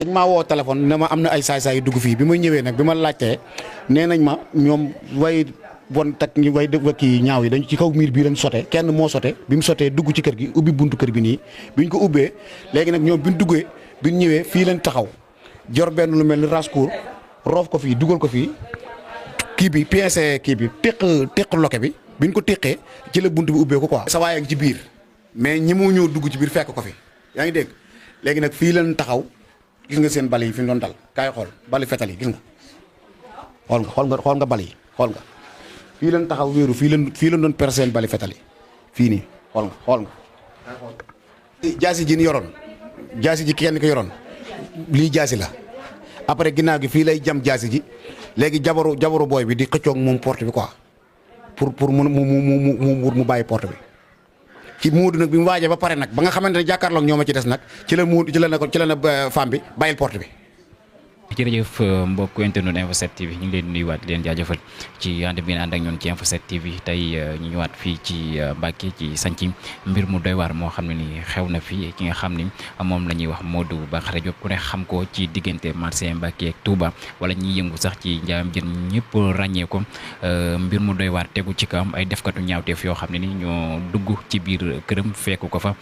dañ maa woo téléphone ne ma am na ay saay-saay yu dugg fii bi ma ñëwee nag bi ma laajtee nee nañ ma ñoom way bon tak ñu way def kii ñaaw yi dañ ci kaw miir bii lañ sote kenn moo sote bi mu sotee dugg ci kër gi ubbi buntu kër bi nii biñ ko ubbee léegi nag ñoom biñ duggee biñ ñëwee fii lañ taxaw jor benn lu mel ni rascour roof ko fii dugal ko fii kii bi pincé kii bi téq loke bi biñ ko téqee ci la buntu bi ubbee ko quoi. sa waaye ngi ci biir mais ñi mu ñëw dugg ci biir fekk ko fi yaa ngi dégg léegi nag fii lañ taxaw. gis nga seen bal yi fi mu doon dal kaay xool bali fetal yi gis nga xool nga bal yi xool nga fii leen taxaw wéeru fii leen doon per seen bali fetal yi fii nii xool nga jaasi ji ni yoroon jaasi ji kenn ko yoroon lii jaasi la après ginnaaw gi fii lay jam jaasi ji léegi jabaru booy bi di xëccoog moom porte bi quoi pour mu bàyyi porte bi ci muudu nag bi mu waajee ba pare nag ba nga xamante ne jàkkaarloog ñoo ma ci des nag ci la femme bi bàyyil porte bi. jërëjëf mbokk internet Info 7 TV ñu ngi leen di nuyuwaat di leen jaajëfal ci ànd bi ngeen ànd ak ñun ci Info 7 TV tey ñu ñëwaat fii ci Mbacké ci Santhie mbir mu doy waar moo xam ne ni xew na fi ki nga xam ni moom la ñuy wax Modou Bakharé Diop ku ne xam ko ci diggante marché Mbacké ak Touba wala ñiy yëngu sax ci njaayam jën ñëpp ràññee ko mbir mu doy waar tegu ci kawam ay defkatu ñaawteef yoo xam ne ni ñoo dugg ci biir këram fekku ko fa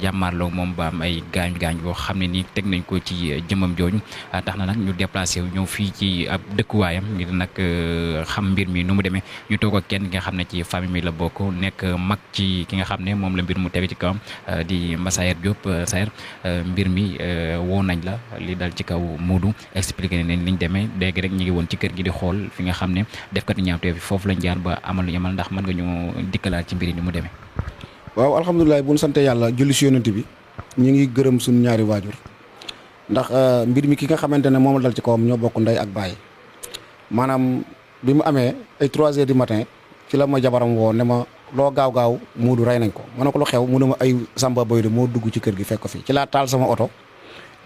jàmmaarloo moom ba am ay gaañ-gaañ boo xam ne ni teg nañ ko ci jëmam jooju tax na nag ñu déplacé wu ñëw fii ci ab dëkkuwaayam ngir nag xam mbir mi nu mu demee ñu toog ak kenn ki nga xam ne ci famille mi la bokk nekk mag ci ki nga xam ne moom la mbir mu tege ci kawam di Massaer Diop Saer mbir mi woo nañ la li dal ci kaw Modou expliqué ne liñ demee léegi rek ñu ngi woon ci kër gi di xool fi nga xam ne defkati ñaawteef bi foofu lañ jaar ba amal lu yamal ndax mën nga ñu dikkalaat ci mbir yi ni mu demee. waaw alhamdulilah bu ñu sante yàlla julli si yonent bi ñu ngi gërëm suñu ñaari waajur ndax mbir mi ki nga xamante ne moom la dal ci kawam ñoo bokk ndey ak baay maanaam bi mu amee ay 3 heures du matin ci la ma jabaram woo ne ma loo gaaw Modou rey nañ ko ma ne ko lu xew mu ne ma ay Samba Boy de moo dugg ci kër gi fekk ko fi ci laa taal sama oto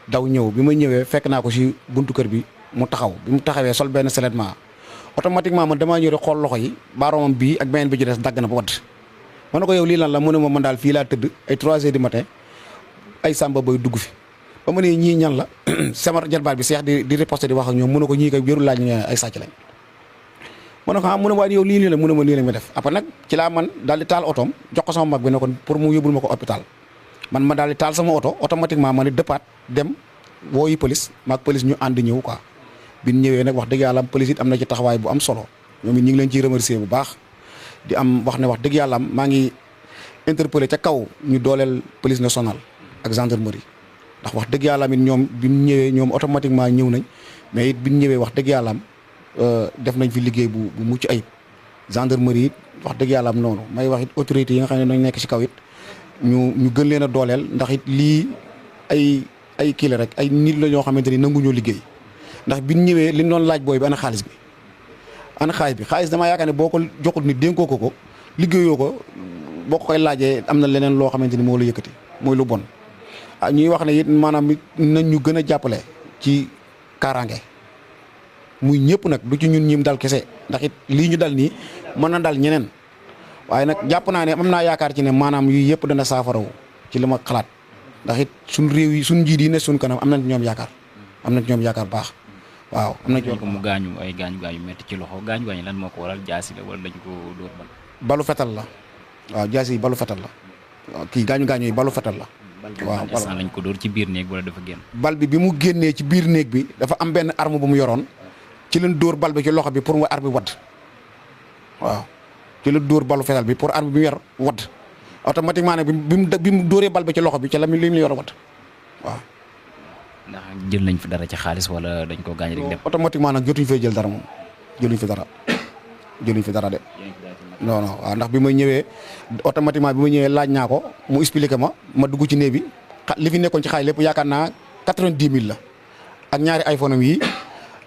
daw ñëw bi ma ñëwee fekk naa ko si buntu kër bi mu taxaw bi mu taxawee sol benn seulement automatiquement man damaa ñëw rek xool loxo yi baaromam bii ak beneen bi ci des dagg na ba wadd ma ne ko yow lii lan la mu ne ma man daal fii laa tëdd ay 3 heures du matin ay Samba Boy dugg fi ba ma ne ñii ñan la sama jalbaat bi seex di riposte di wax ak ñoom mu ne ko ñii kay wéru laaj ñu ay sàcc lañ mu ne ko mu ne waaye yow lii la mu ne ma nii la ma def après nag ci laa man daal di taal otoom jox ko sama mag bi ne ko pour mu yóbbul ma ko hôpital man ma daal di taal sama oto automatiquement ma ne dëppaat dem wooyi police maag police ñu ànd ñëw quoi bi ñu ñëwee nag wax dëgg yàlla police it am na ci taxawaay bu am solo ñoom it ñu ngi leen ciy remercier bu baax di am wax ne wax dëgg yàlla maa ngi interpellé ca kaw ñu dooleel police nationale ak gendarmerie ndax wax dëgg yàlla it ñoom bi ñu ñëwee ñoom automatiquement ñëw nañ mais it bi ñu ñëwee wax dëgg yàlla def nañ fi liggéey bu mucc ayib gendarmerie it wax dëgg yàlla noonu may wax it autorités yi nga xam ne dañ nekk ci kaw it ñu gën leen a dooleel ndax it lii ay kii la rek ay nit la ñoo xamante ni nanguñoo liggéey ndax bi ñu ñëwee li ñu doon laaj booy bi ana xaalis bi xaalis damaa yaakaar ne boo ko joxul nit dénkoo ko liggéeyoo ko boo ko koy laajee am na leneen loo xamante ni moo la yëkkati mooy lu bon. ñuy wax ne it maanaam nañ ñu gën a jàppale ci kaaraange muy ñëpp nag du ci ñun ñim dal kese ndax it lii ñu dal nii mën na dal ñeneen waaye nag jàpp naa ne am naa yaakaar ci ne maanaam yii yëpp dana saafarawu ci li ma xalaat ndax it suñ réew yi suñ njiit yi ne suñ kanam am nañ ci ñoom yaakaar baax waaw. am nañ ko mu gaañu ay gaañu metti ci loxo gaañu lan moo ko waral jaasi la wala dañ ko dóor balu fetal la waaw jaasi yi balu fetal la waaw kii gaañu yi balu fetal la. waaw bal lañ ko dóor ci biir néeg wala dafa génn. bal bi mu génnee ci biir néeg bi dafa am benn arme bu mu yoroon ci leen dóor bal bi ci loxo bi pour mu arme bi wadd waaw ci la dóor balu fetal bi pour arme bi mu yor wadd automatiquement nag bi mu dóoree bal bi ci loxo bi ci la li mu yor wadd waaw. ndax jël nañ fi dara ci xaalis wala dañ ko gaañ rek dem. automatiquement nag jotuñ fee jël dara moom jëluñ fi dara de. non waaw ndax bi ma ñëwee automatiquement bi ma ñëwee laaj naa ko mu expliqué ma dugg ci néeg bi li fi nekkoon ci xaalis lépp yaakaar naa 90 000 la ak ñaari iPhone am yi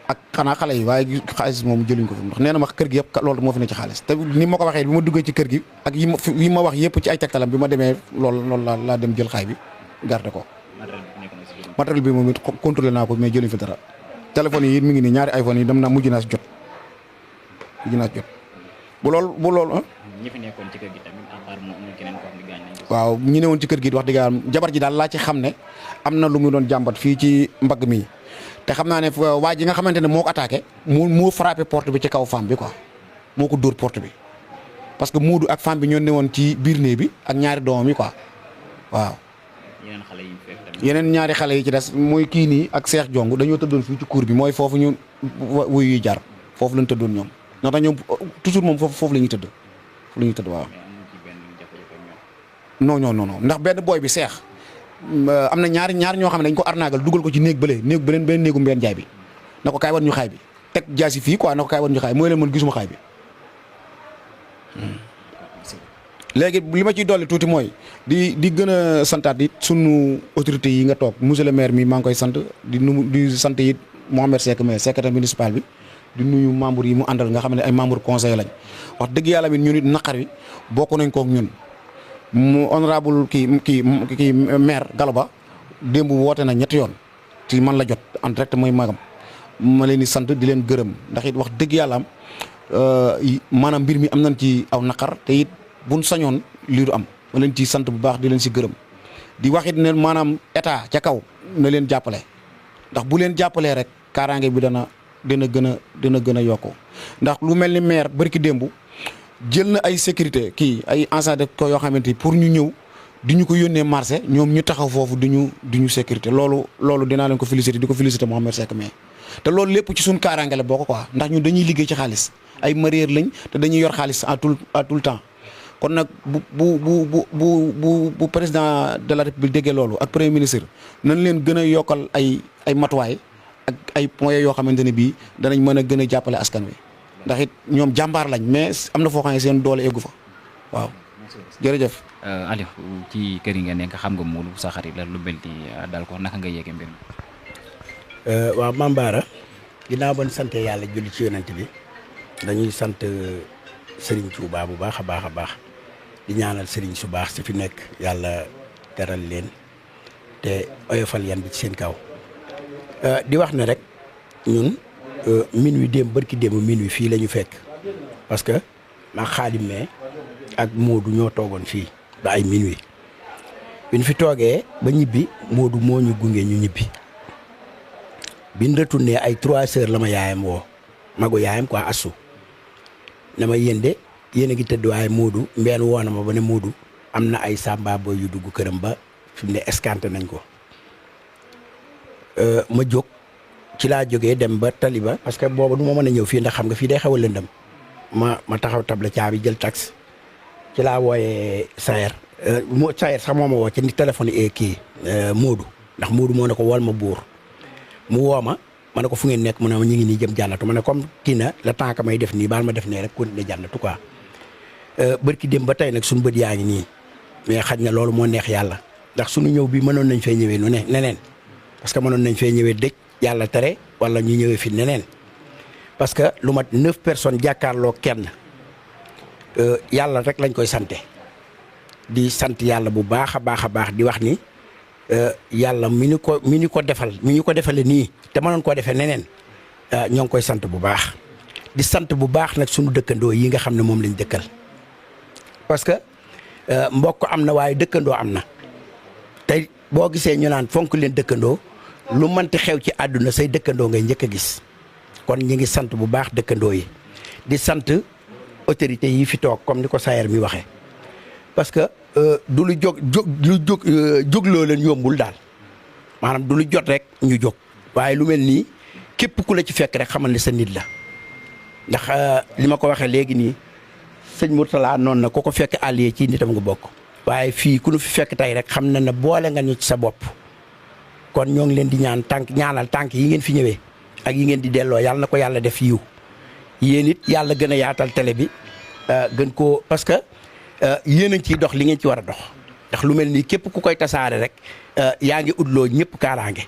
ak xanaa xale yi waaye xaalis moom jëluñ ko fi ndax nee na ma kër gi yëpp loolu moo fi ne ci xaalis te ni ma ko waxee bi ma duggee ci kër gi ak yi ma wax yëpp ci ay tegtalam bi ma demee loolu laa dem jël xaay bi garder ko. matériel bi moom it contrôlé naa ko mais jëluñ fi dara téléphone yi it mi ngi nii ñaari iPhone yi dem naa mujj naa si jot bu loolu ñi fi nekkoon ci kër gi tamit à part moom amul keneen koo xam ne gaañ nañ ko. waaw ñi ne woon ci kër gi wax dëgg yàlla jabar ji daal laa ci xam ne am na lu mu doon jàmbat fii ci mbagg mi te xam naa ne waa ji nga xamante ne moo ko attaqué moo frappé porte bi ci kaw femme bi quoi moo ko dóor porte bi parce que Moodu ak femme bi ñoo ne woon ci biir néeg bi ak ñaari doomam yi quoi waaw. yeneen xale yi fekk tamit. yeneen ñaari xale yi ci des muy kii nii ak Cheikh Jong dañoo tëddoon fii ci cour bi mooy foofu ñu wuyu yi jar foofu lañ tëddoon ñoom ndax tax ñoom toujours moom foofu la ñuy tëdd foofu la ñuy tëdd waaw. non ndax benn booy bi Cheikh am na ñaar ñoo xam ne dañ ko arnaagal dugal ko ci néeg bële benn néegu Mbène Ndiaye bi na ko kaay war ñu xaay bi teg jaasi fii quoi na ko kaay war ñu xaay mooy leen mën gisuma xaay bi. léegi li ma ciy dolli tuuti mooy di gën a santaat it sunu autorités yi nga toog monsieur le maire mi maa ngi koy sant di sant it Mohamed Seck mais secrétaire municipal bi di nuyu membres yi mu àndal nga xam ne ay membre conseil lañ wax dëgg yàlla mi ñun it naqar wi bokk nañ kook ñun mu honorable kii maire Galoba démb woote na ñetti yoon ci man la jot en direct mooy magam ma leen di sant di leen gërëm ndax it wax dëgg yàlla am maanaam mbir mi am nañ ci aw naqar te it buñ sañoon lii du am ma leen ci sant bu baax di leen si gërëm di wax it ne maanaam état ca kaw na leen jàppale ndax bu leen jàppalee rek kaaraange bi dina gën a yokku ndax lu mel ni maire barki démb jël na ay sécurité ay agents de ko yoo xamante ni pour ñu ñëw di ñu ko yónnee marché ñoom ñu taxaw foofu di ñu sécurité loolu dinaa leen ko féliciter di ko féliciter Mohamed Seck mais te loolu lépp ci suñ kaaraange la boo ko quoi ndax ñun dañuy liggéey ci xaalis ay marier lañ te dañuy yor xaalis à tout le temps kon nag bu président de la république déggee loolu ak premier ministre nañ leen gën a yokkal ay matuwaay ak ay moyens yoo xamante ne bii danañ mën a gën a jàppale askan wi ndax it ñoom jàmbaar lañ mais am na foo xam ne seen doole eggu fa waaw. jërëjëf. Aliou ci kër yi nga nekk xam nga Modou sa xarit la lu mel ni daal ko naka nga yéege mbir mi. waaw Mame Bara ginnaaw ba ñu sant yàlla julli ci yonent bi dañuy sant Serigne Touba bu baax a baax di ñaanal Serigne su baax si fi nekk yàlla teral leen te oyofal yan bi ci seen kaw di wax ne rek ñun minuit démb barki démb minuit fii la ñu fekk parce que maa Xaadim mee ak Modou ñoo toogoon fii ba ay minuit bi ñu fi toogee ba ñibbi Modou moo ñu gunge ñu ñibbi bi ñu retourné ay 3 heures la ma yaayam woo magu yaayam quoi assu na ma yéende yéen a ngi tëdd waaye Modou mbeen woo na ma ba ne Modou am na ay samba boy yu dugg këram ba fi mu ne escanté nañ ko ma jóg ci laa jógee dem ba taliba parce que booba du ma mën a ñëw fii ndax xam nga fii day xaw a lëndëm ma taxaw table caabi jël taxi ci laa wooyee Sayer Sayer sax moo ma woo ci téléphone kii Modou ndax Modou moo ne ko wol ma buur mu woo ma ne ko fu ngeen nekk mu ne ma ñu ngi nii jëm jànnatu ma ne comme kii na le temps que may def nii baal ma def nee rek continuer jànnatu quoi bërki dem ba tey nag suñu bët yaa ngi nii mais xaj na loolu moo neex yàlla ndax suñu ñëw bi mënoon nañ fee ñëwee nu ne neneen parce que mënoon nañ fee ñëwee dëj yàlla tere wala ñu ñëwee fi neneen parce que lu mat 9 personnes jàkkaarloo kenn yàlla rek lañ koy sante di sant yàlla bu baax a baax di wax ni yàlla mi ñu ko defale nii te mënoon koo defee neneen ñoo ngi koy sant bu baax di sant bu baax nag suñu dëkkandoo yi nga xam ne moom lañ dëkkal parce que mbokk am na waaye dëkkandoo am na tey boo gisee ñu naan fonk leen dëkkandoo lu mënti xew ci àdduna say dëkkandoo ngay njëkk a gis kon ñi ngi sant bu baax dëkkandoo yi di sant autorités yi fi toog comme ni ko Sayer mi waxee parce que du lu jógloo leen yombul daal maanaam du lu jot rek ñu jóg waaye lu mel nii képp ku la ci fekk rek xamal ne sa nit la ndax li ma ko waxee léegi nii sëñ Mourtala noonu na ku ko fekk allié ci nitam nga bokk waaye fii ku nu fi fekk tey rek xam na ne boole nga ñu ci sa bopp kon ñoo ngi leen di ñaanal tànk yi ngeen fi ñëwee ak yi ngeen di delloo yàlla na ko yàlla def yiw yéen it yàlla gën a yaatal télé bi gën koo parce que yéen a ngi ciy dox li ngeen ci war a dox ndax lu mel nii képp ku koy tasaare rek yaa ngi utloo ñëpp kaaraange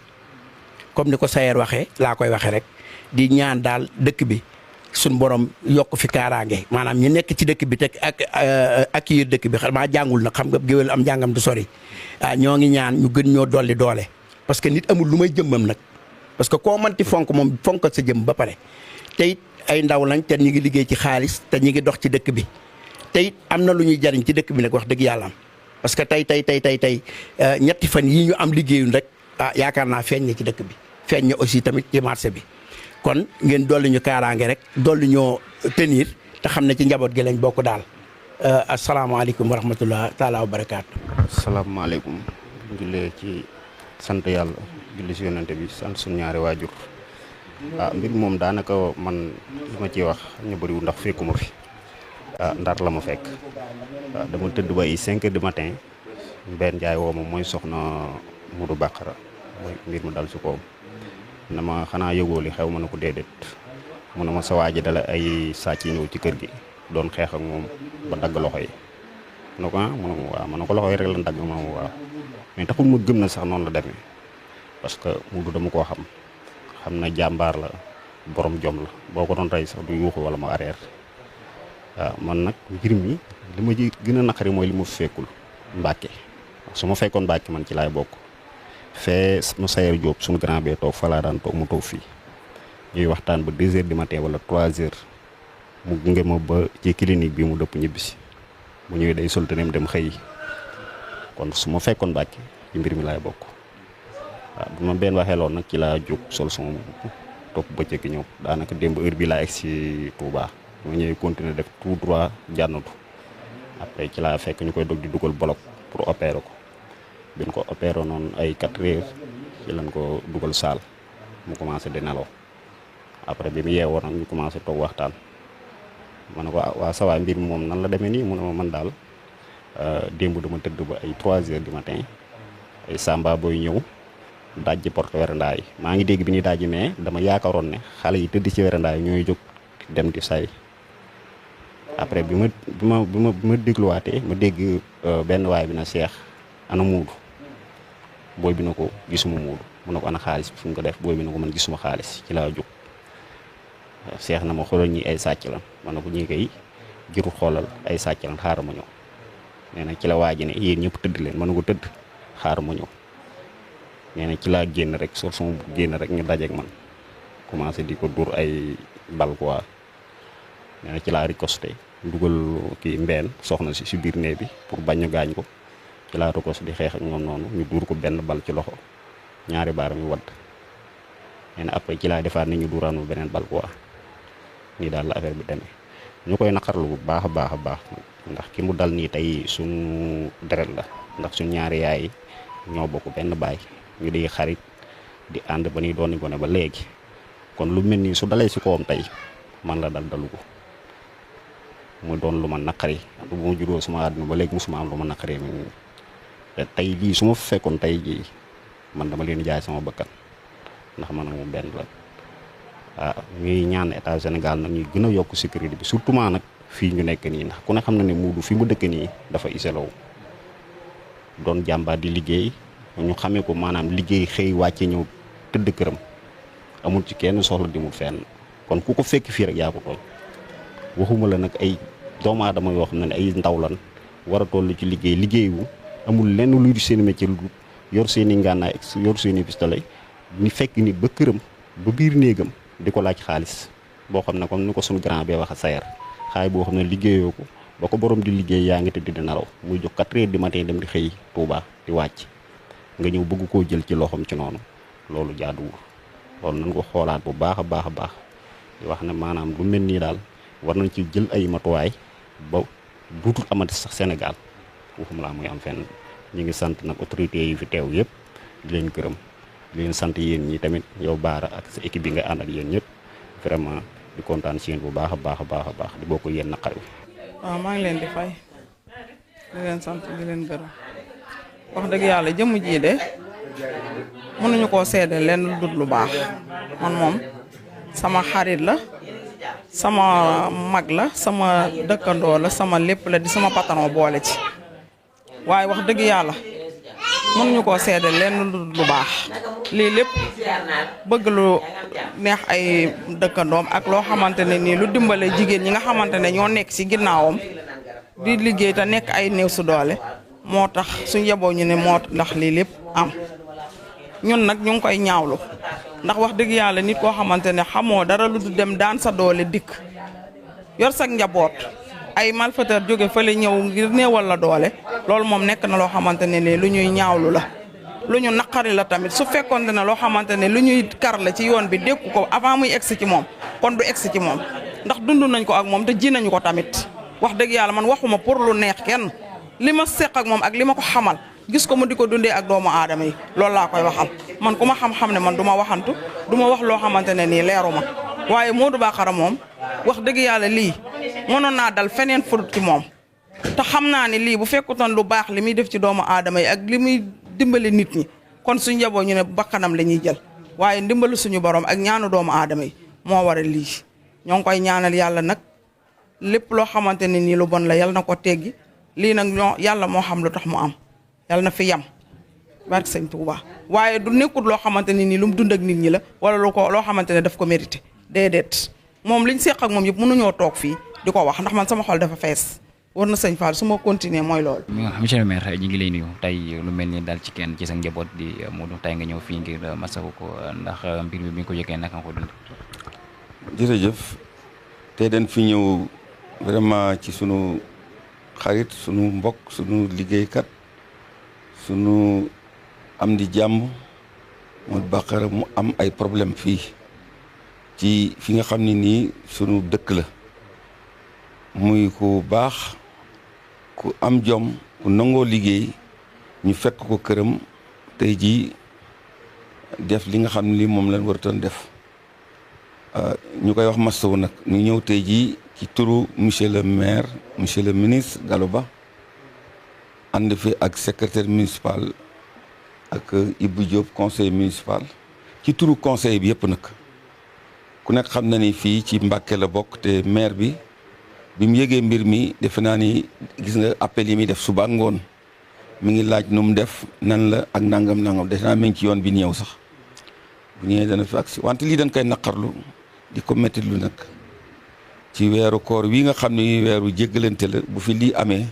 comme ni ko Sayer waxee laa koy waxee rek di ñaan daal dëkk bi suñ borom yokk fi kaaraange maanaam ñu nekk ci dëkk bi te ak yéen dëkk bi xanaa jàngul nag xam nga géwél am njàngam du sori ñoo ngi ñaan ñu gën ñoo dolli doole parce que nit amul lu may jëmmam nag parce que koo manti fonk moom fonkal sa jëm ba pare te it ay ndaw lañ te ñu ngi liggéey ci xaalis te ñu ngi dox ci dëkk bi te it am na lu ñuy jariñ ci dëkk bi nag wax dëgg yàlla am parce que tey ñetti fan yii ñu am liggéeyun rek yaakaar naa feeñ na ci dëkk bi feeñ na aussi tamit ci marché bi kon ngeen dolli ñu kaaraange rek dolli ñoo tenir te xam ne ci njaboot gi lañ bokk daal asalaamaaleykum wa rahmatullah taala wa barakaatu. asalaamaaleykum jullee ci sant yàlla julli si yonante bi sant suñu ñaari waajur mbir moom daanaka man li ma ciy wax ñu bëriwul ndax fekkuma fi Ndar la ma fekk dama tëdd ba ay 5 heures du matin benn njaay woo ma mooy soxna Mudu Bàqara mooy mbir mu dal si kawam na ma xanaa yëgoo li xew ma ne ko déedéet mu ne ma sa waa ji dala ay sàcc ñëw ci kër gi doon xeex ak moom ba dagg loxo yi mu ne ko mu ne ma waaw ma ne ko loxo yi rek la dagg ma ne ma waaw mais taxul ma gëm na sax noonu la demee parce que Mudu dama koo xam na jàmbaar la borom jom la boo ko doon rey sax du yuuxu wala ma arrière waaw man nag mbir mi li ma ji gën a naqari mooy li ma fekkul Mbàkke su ma fekkoon Mbàkke man ci laay bokk fee mu Sayer Diop suñu grand bee toog fa laa daan toog mu toog fii ñuy waxtaan ba 2 heures du matin wala 3 heures mu gunge ma ba ci clinique bi mu dëpp ñibbisi mu ñëwee day soltaneem dem xëy kon su ma fekkoon Mbàkke ci mbir mi laay bokk waaw bu ma benn waxee loon nag ci laa jóg sol sama topp bëccëg ñëw daanaka démb heure bi laa egg si Touba ma ñëwee continuer def tout droit jànnatu après ci laa fekk ñu koy dog di dugal bloc pour opérer ko bi ñu ko opérer noonu ay 4 heures ci lañ ko dugal saal mu commencé di nelaw après bi mu yeewoo nag ñu commencé toog waxtaan ma ne ko waa sa waay mbir mi moom nan la demee nii mu ne ma man daal démb dama tëdd ba ay 3 heures du matin ay samba booy ñëw dajji porte werandaa yi maa ngi dégg bi ñuy dajji mais dama yaakaaroon ne xale yi tëdd ci werandaa yi ñooy jóg dem di say après bi ma dégluwaatee ma dégg benn waay bi na Cheikh ana Muudu booy bi na ko gisuma Muudu mu ne ko ana xaalis bi fu ñu ko def booy bi na ko man gisuma xaalis ci laa jóg Cheikh na ma xoolal ñi ay sàcc lan ma ne ko ñii koy jërul xoolal ay sàcc lan xaaral ma ñëw nee na ci la waa ji ne yéen ñëpp tëdd leen ma ne ko tëdd xaaral ma ñëw nee na ci laa génn rek sol sama génn rek ñu dajeeg man commencé di ko dur ay bal quoi nee na ci laa ricosté dugal kii mbeen soxna si biir néeg bi pour bañ ñu gaañ ko ci laa ricosté di xeex ak ñoom noonu ñu dur ko benn bal ci loxo ñaari baaram yu wadd nee na après ci laa defaat ni ñu duraanu beneen bal quoi nii daal la affaire bi demee ñu koy naqarlu bu baax a baax a baax ndax ki mu dal nii tey suñu deret la ndax suñu ñaari yaay ñoo bokk benn baay ñu di xarit di ànd ba ni doon gone ba léegi kon lu mel nii su dalee si kawam tey man la dal dalu ko mu doon lu ma naqari bu ma juróo suma àdduna ba léegi musuma am lu ma naqari te tey jii su ma fekkoon tey jii man dama leen jaay sama bakkan ndax man moom benn la waaw ñuy ñaan état Sénégal nag ñuy gën a yokk sécurité bi surtout nag fii ñu nekk nii ndax ku ne xam na ne Muudu fi mu dëkk nii dafa isolé doon jàmbaar di liggéey ñu xamee ko maanaam liggéey xëy wàcce ñëw tëdd këram amul ci kenn soxla dimul fenn kon ku ko fekk fii rek yaa ko tooñ waxuma la nag ay doomu aadama yoo xam ne ay ndaw lan war a toll ci liggéeyu amul lenn luy di seen métier lu yor seen i ngànnaay yor seen i pistolet ni fekk ni ba këram ba biir néegam di ko laaj xaalis boo xam ne comme ni ko suñu grand bee wax a Sayer xaay boo xam ne liggéeyoo ko ba ko borom di liggéey yaa ngi tëdd di nelaw muy jox 4 heures du matin dem di xëy Touba di wàcc nga ñëw bëgg koo jël ci loxoom ci noonu loolu jaaduwul loolu nañ ko xoolaat bu baax a baax a baax di wax ne maanaam lu mel nii daal war nañ ci jël ay matuwaay ba duutul amati sax Sénégal waxuma laa muy am fenn ñu ngi sant nag autorités yi fi teew yëpp di leen gërëm di leen sant yéen ñi tamit yow Baara ak sa équipe bi nga ànd ak yéen ñëpp vraiment di kontaan si yéen bu baax a baax a baax a baax di bokk yéen naqar wi. waaw maa ngi leen di fay di leen sant di leen gërëm wax dëgg yàlla jëmm jii de mënuñu koo seede leen lu dul lu baax man moom sama xarit la sama mag la sama dëkkandoo la sama lépp la di sama patron boole ci waaye wax dëgg yàlla mënuñu koo seede leen lu dul lu baax lii lépp bëgg lu neex ay dëkkandoom ak loo xamante ne nii lu dimbale jigéen ñi nga xamante ne ñoo nekk ci ginnaawam di liggéey te nekk ay néew su doole moo tax suñ yeboo ñu ne moo ndax lii lépp am ñun nag ñu ngi koy ñaawlu ndax wax dëgg yàlla nit koo xamante ne xamoo dara lu du dem daan sa doole dikk yor sa njaboot ay malfaiteur jóge fële ñëw ngir néewal la doole loolu moom nekk na loo xamante ne ni lu ñuy ñaawlu la lu ñu naqari la tamit su fekkoon ne loo xamante ne lu ñuy kar la ci yoon bi dékku ko avant muy egsi ci moom kon du egsi ci moom ndax dund nañ ko ak moom te ji nañu ko tamit wax dëgg yàlla man waxuma pour lu neex kenn li ma seq ak moom ak li ma ko xamal gis ko mu di ko dundee ak doomu aadama yi loolu laa koy waxal man ku ma xam-xam ne man du ma waxantu du ma wax loo xamante ne nii leeru ma waaye Modou Bakara moom wax dëgg yàlla lii mënoon naa dal feneen fudut ci moom te xam naa ne lii bu fekkutoon lu baax li muy def ci doomu aadama yi ak li muy dimbali nit ñi kon suñu njaboot ñu ne bakkanam la ñuy jël waaye ndimbalu suñu borom ak ñaanu doomu aadama yi moo waral lii ñoo ngi koy ñaanal yàlla nag lépp loo xamante ne nii lu bon la yal na ko teggi lii nag yàlla moo xam lu tax mu am yàlla na fi yam barke sëñ Tuuba waaye du nekkut loo xamante ne nii lu mu dund ak nit ñi la wala loo xamante ne daf ko mérité déedéet moom liñ seq ak moom yëpp mënuñoo toog fii di ko wax ndax man sama xol dafa fees war na sëñ Fall su ma continuer mooy loolu. monsieur le maire ñu ngi lay nuyu tey lu mel ni daal ci kenn ci sa njaboot di Modou tey nga ñëw fii ngir masawu ko ndax mbir mi bi nga ko yëgee naka nga ko dund. jërëjëf tey dañ fi ñëw vraiment ci sunu xarit sunu mbokk sunu liggéeykat sunu am di jàmm Modou Bakara mu am ay problème fii ci fi nga xam ne nii sunu dëkk la muy ku baax ku am jom ku nangoo liggéey ñu fekk ko këram tey jii def li nga xam ne lii moom lañ waratoon def ñu koy wax masawu nag ñu ñëw tey jii ci turu monsieur le maire monsieur le ministre Gallo Ba ànd fi ak secrétaire municipal ak Ibou Diop conseil municipal ci turu conseil bi yëpp nag ku nekk xam na ni fii ci Mbàkke la bokk te maire bi mu yëgee mbir mi defe naa ni gis nga appel yi muy def suba ak ngoon mi ngi laaj nu mu def nan la ak nangam defe naa mi ngi ci yoon bi ñëw sax bu ñëwee dana fi agsi wante lii dañ koy naqarlu di ko métti lu nag ci weeru koor wi nga xam ne weeru jéggalante la bu fi lii amee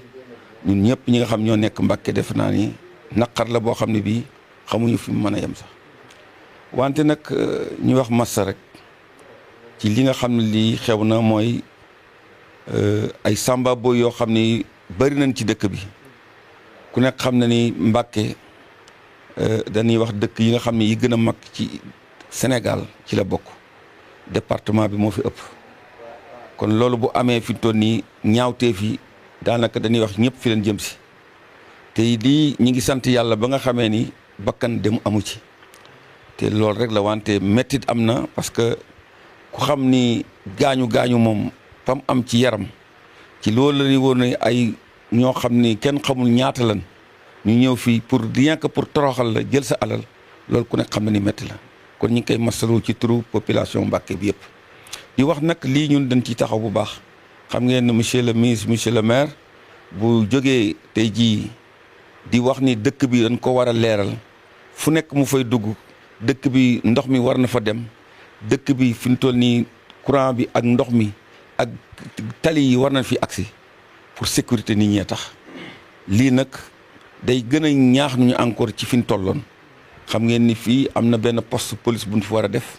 ñun ñëpp ñi nga xam ñoo nekk Mbàkke defe naa ni naqar la boo xam ne bii xamuñu fi mu mën a yem sax wante nag ñu wax massa rek ci li nga xam ne lii xew na mooy ay samba boy yoo xam ni bari nañ ci dëkk bi ku nekk xam na ni Mbàkke dañuy wax dëkk yi nga xam ne yi gën a mag ci Sénégal ci la bokk département bi moo fi ëpp kon loolu bu amee fi toll nii ñaawteef yi daanaka dañuy wax ñëpp fi leen jëm si te lii ñi ngi sant yàlla ba nga xamee ni bakkan dem amu ci te loolu rek la wante mettit am na parce que ku xam ni gaañu moom fam am ci yaram ci loolu la ñuy wóor ne ay ñoo xam ni kenn xamul ñaata lan ñu ñëw fii pour rien que pour toroxal la jël sa alal loolu ku nekk xam na ni métti la kon ñu ngi koy masalu ci turu population Mbàkke bi yëpp di wax nag lii ñun dañ ciy taxaw bu baax xam ngeen ne monsieur le ministre monsieur le maire bu jógee tey jii di wax ni dëkk bi dañ ko war a leeral fu nekk mu fay dugg dëkk bi ndox mi war na fa dem dëkk bi fi mu toll nii courant bi ak ndox mi ak tali yi war nañ fi agsi pour sécurité nit ñee tax lii nag day gën a ñaax ñu encore ci fi ñu tolloon xam ngeen ni fii am na benn poste police bu ñu fi war a def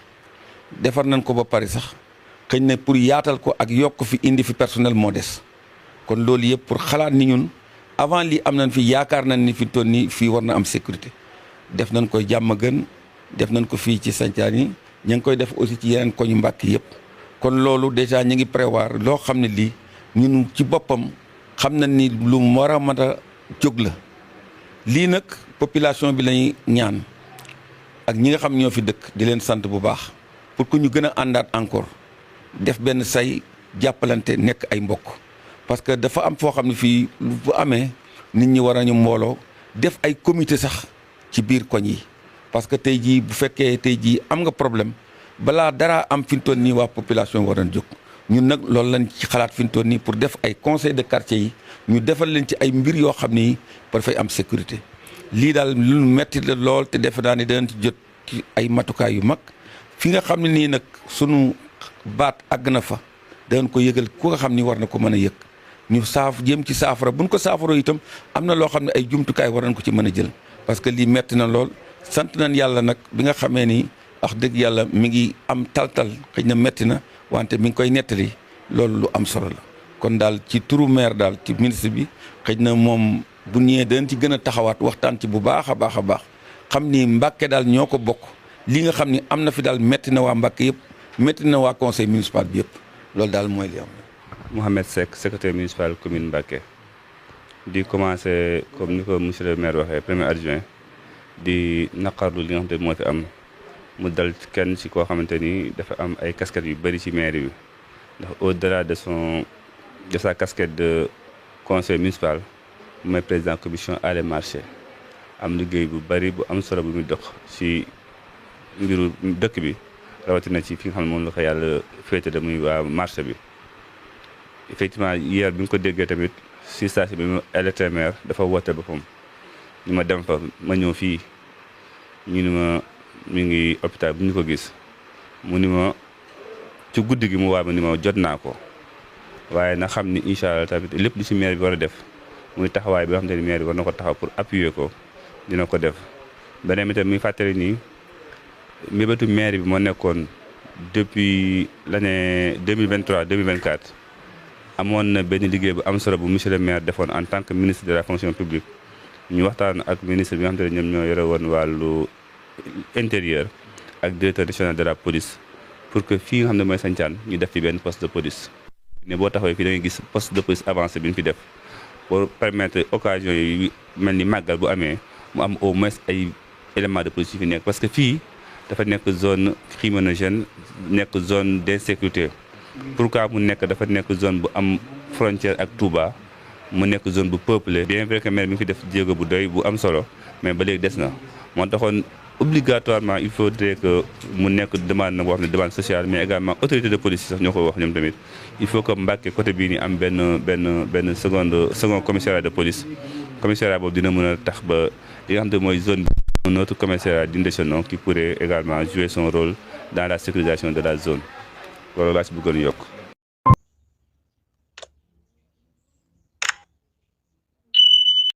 defar nañ ko ba pare sax xëy na pour yaatal ko ak yokk fi indi fi personnel moo des kon loolu yëpp pour xalaat ni ñun avant lii am nañ fi yaakaar nañ ni fi ñu toll nii fii war na am sécurité def nañ koy jàmm gën def nañ ko fii ci Sancaan yi ñu ngi koy def aussi ci yeneen koñu Mbàkke yëpp kon loolu déjà ñu ngi prévoir loo xam ne lii ñun ci boppam xam nañ ni lu war a mën a jóg la lii nag population bi lañuy ñaan ak ñi nga xam ñoo fi dëkk di leen sant bu baax pour que ñu gën a àndaat encore def benn say jàppalante nekk ay mbokk parce que dafa am foo xam ne fii bu amee nit ñi war nañu mbooloo def ay comité sax ci biir koñ yi parce que tey jii bu fekkee tey jii am nga problème balaa dara am fi mu toll nii waa population war nañ jóg ñun nag loolu lañ ci xalaat fi mu toll nii pour def ay conseil de quartier yi ñu defal leen ci ay mbir yoo xam ni dafay am sécurité lii daal lu metti la lool te defe naa ne danañ ci jot ci ay matukaay yu mag fi nga xam ne nii nag sunu baat àgg na fa danañ ko yëgal ku nga xam ni war na ko mën a yëg ñu jëm ci saafara buñ ko saafara itam am na loo xam ne ay jumtukaay war nañ ko ci mën a jël parce que lii metti na lool sant nañ yàlla nag bi nga xamee ni wax dëgg yàlla mi ngi am tal-tal xëy na metti na wante mi ngi koy nettali loolu lu am solo la kon daal ci turu maire daal ci ministre bi xëj na moom bu ñëwee dañ ci gën a taxawaat waxtaan ci bu baax a baax a baax xam ni Mbàkke daal ñoo ko bokk li nga xam ni am na fi daal métti na waa Mbàkke yëpp métti na waa conseil municipal bi yëpp loolu daal mooy li am. Mouhamed Seck secrétaire municipal commune Mbàkke di commencé comme ni ko monsieur le maire waxee premier adjoint di naqarlu li nga xamante ni moo fi am mu dal kenn ci koo xamante ni dafa am ay casquettes yu bëri ci mairie bi ndax au-delà de sa casquette de conseil municipal mooy président commission allées marché am liggéey bu bëri bu am solo bu muy dox ci mbiru dëkk bi rawatina ci fi nga xam ne moom la ko yàlla féete da muy waa marché bi. Effectivement hier bi nga ko déggee tamit si saa si bi mu électeur maire dafa woote boppam ñu ma dem fa ma ñëw fii ñu ni ma mi ngi hôpital bu ñu ko gis mu ni ma ci guddi gi mu waa ma ni ma jot naa ko waaye na xam ni incha allah tamit lépp lu si maire bi war a def muy taxawaay bi nga xam te ni maire bi war na ko taxaw pour appuyer ko dina ko def. beneen bi tamit muy fàttali nii mébétu maire bi moo nekkoon depuis l'année 2023 2024 amoon na benn liggéey bu am solo bu monsieur le maire defoon en tant que ministre de la fonction publique ñu waxtaan ak ministre bi nga xam te ne ñoom ñoo yore woon wàllu intérieur ak directeur national de la police pour que fii nga xam ne mooy Santhiane ñu def fi benn poste de police. ne boo taxawee fii da ngay gis poste de police avancé bi ñu fi def pour permettre occasion yi mel ni màggal bu amee mu am au moins ay éléments de police yu fi nekk parce que fii dafa nekk zone criminogène nekk zone d'insécurité. Pourquoi mu nekk dafa nekk zone bu am frontière ak Touba mu nekk zone bu peuplée bien vrai que maire mi ngi fi def jéego bu doy bu am solo mais ba léegi des na moo taxoon obligatoirement il faudrait que mu nekk demande na boo xam ne demande sociale mais également autorité de police sax ñoo koy wax ñoom tamit il faut que Mbàkke côté bii ni am benn second commissariat de police commissariat boobu dina mën a tax ba li nga xam ne mooy zone bi notre commissariat digne de ce nom qui pourrait également jouer son rôle dans la sécurisation de la zone loolu laa ci bëggoon yokk